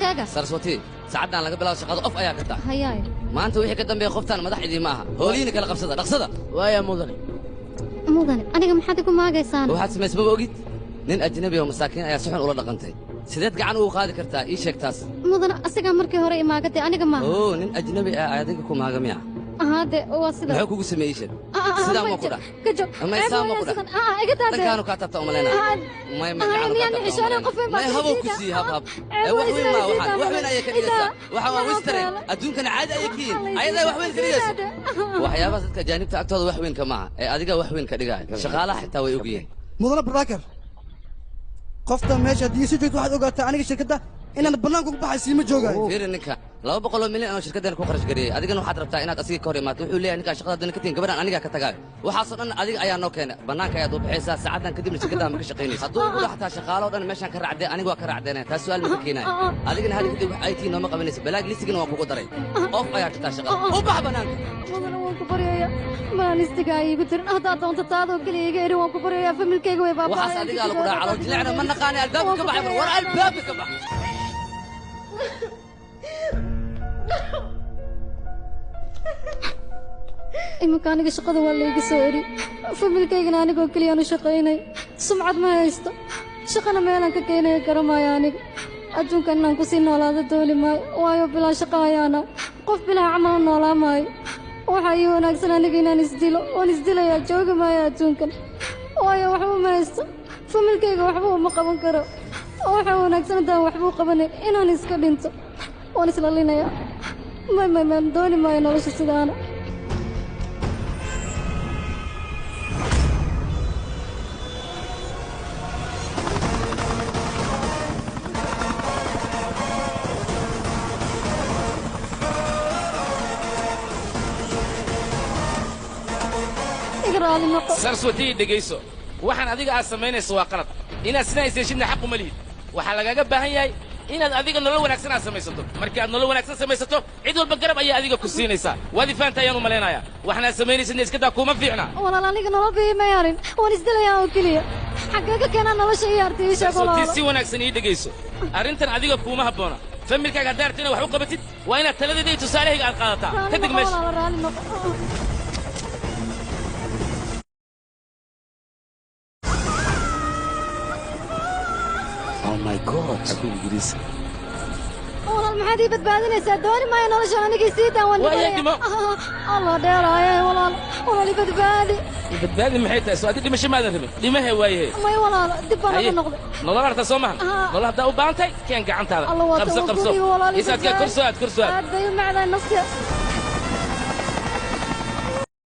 sheega. Saraswati, saacaddan laga bilaabo shaqada of ayaa ka tahay. Hayaay. Maanta wixii ka dambeeya qoftaan madax idiima aha. Hoolihiina kala qabsada, dhaqsada. Waaya mudane. Mudane, aniga maxaad igu maagaysaan? Waxaad samaysay maba ogid? Nin ajnabi oo masaakiin ayaa si xun ula dhaqantay. Sideed gacan ugu qaadi kartaa? Ii sheeg taas. Mudane, asagaa markii hore imaagatay, aniga maaha. Oo, nin ajnabi ah adiga ku maaga miya? Haade, waa sida. Muxuu kugu sameeyey? Ii sheeg. Sidaa ma ku dhah? Ka joog. Ama isaa ma ku dhah? Iga daadee. Dhankaanu kaa taabta umalaynaa. May may gacan miyaan xishoonin qof weyn baa may habow ku sii hab hab. Wax weyn maa waxaan, wax weyn ayay ka dhigaysaa. Waxaan waa western, adduunkana caadi ayay ka yihiin. Ayadaa wax weyn ka dhigaysa. Waxyaabahaas dadka ajaanibta agtooda wax weyn ka maaha, ee adiga wax weyn ka dhigaya. Shaqaalaha xitaa way ogyihiin. Mudane Barbaakar, qofta meesha haddii soo joogto waxaad ogaataa aniga shirkadda inaan bannaanka ugu baxay siima joogaayo. Fiiri ninka, 200 milyan oo shirkaddeena ku kharash gareeyey, adigana waxaad rabtaa inaad asiga ka hor imaato. Wuxuu leeyahay ninkaan shaqada haddana ka tegin, gabadhan anigaa ka tagaayo. Waxaasoo dhan adiga ayaa noo keenay, bannaanka ayaad u baxaysaa saacaddan kadibna shirkaddaha ma ka shaqaynaysa. Hadduu ugu dhaxtaa shaqaalo dhan meeshaan ka raacdee, aniga waa ka raacdeenaya, taas su'aal ma ka keenayo. Adigana hadda kadib wax IT nooma qabanaysa, balaag lisigana waan kugu daray. Off ayaa jirtaa shaqada, u bax bannaanka. Mudane, waan ku baryayaa, maanistiga ay igu tirin. Haddaad doonto taadoo keliya iga eri, waan ku baryayaa, familkayga way baaba'ayaan. Waxaas adigaa lagu dhaca, calool jileecna ma naqaani. Albaabka ka baxay, war albaabka ka bax. Iminka aniga shaqada waa layga soo eri, familkaygana anigoo keliyaan u shaqaynay. Sumcad ma haysto, shaqana meelaan ka keenaya garamaayo. Aniga adduunkan inaan kusii noolaado dooni maayo, waayo bilaa shaqo ayaana qof bilaa camal u noolaa maayo. Waxaa ii wanaagsan aniga inaan isdilo. Waan isdilayaa, joogi maayo adduunkan, waayo waxba ma haysto, familkayga waxba uma qaban karo. Waxaa wanaagsan haddaan waxba u qabanayn inaan iska dhinto. Waan islalinayaa. May may maan dooni maayo nolosha sidaana. Iga raali noqo. Saraswati, dhegayso, waxaan adiga aad samaynayso waa qalad. Inaad sidaa isyeeshidna xaq uma lihid. Waxaa lagaaga baahan yahay inaad adiga nolol wanaagsan aad samaysato. Markii aad nolol wanaagsan samaysato, cid walba garab ayaa adiga ku siinaysaa. Waad ifaanta ayaan u malaynayaa. Waxna aad samaynaysidna iska daa, kuuma fiicna. Walaal, aniga nolol ba iima yarin, waan isdilayaa oo keliya. Xaggee ka keenaa nolosha ii hartay? Ii sheeg. Saraswati, walaalo, si wanaagsan ii dhegayso, arrintan adiga kuuma habboona. Familkaaga haddaad rabto inaad wax u qabatid, waa inaad taladeeda iyo tusaalahayga aad qaadataa. Ka Raalli deg noqo meesha. Walaalo, raalli noqo. Oh my God. Aku Ingiriis. Walaal, maxaad ii badbaadinaysaa? Dooni maayo noloshan anigii sii daan, waan Waa dhimanaya. dhimo. Allah dheeraaye, walaal, walaal, i badbaadi. Badbaadi maxay tahay? Soo adi dhimasho maadan rabin? Dhimahe waayahe. May walaalo, dib baan Haye. uga noqday. Nolol arta soo mahan? Haa. Nolol haddaa u baahan tahay, keen gacantaada. Alla waa Qabso, qabso. guriga, walaal, i Isaadkaa badbaadi. kor soo aad, kor soo aad. Aad bay u macdaa nafta.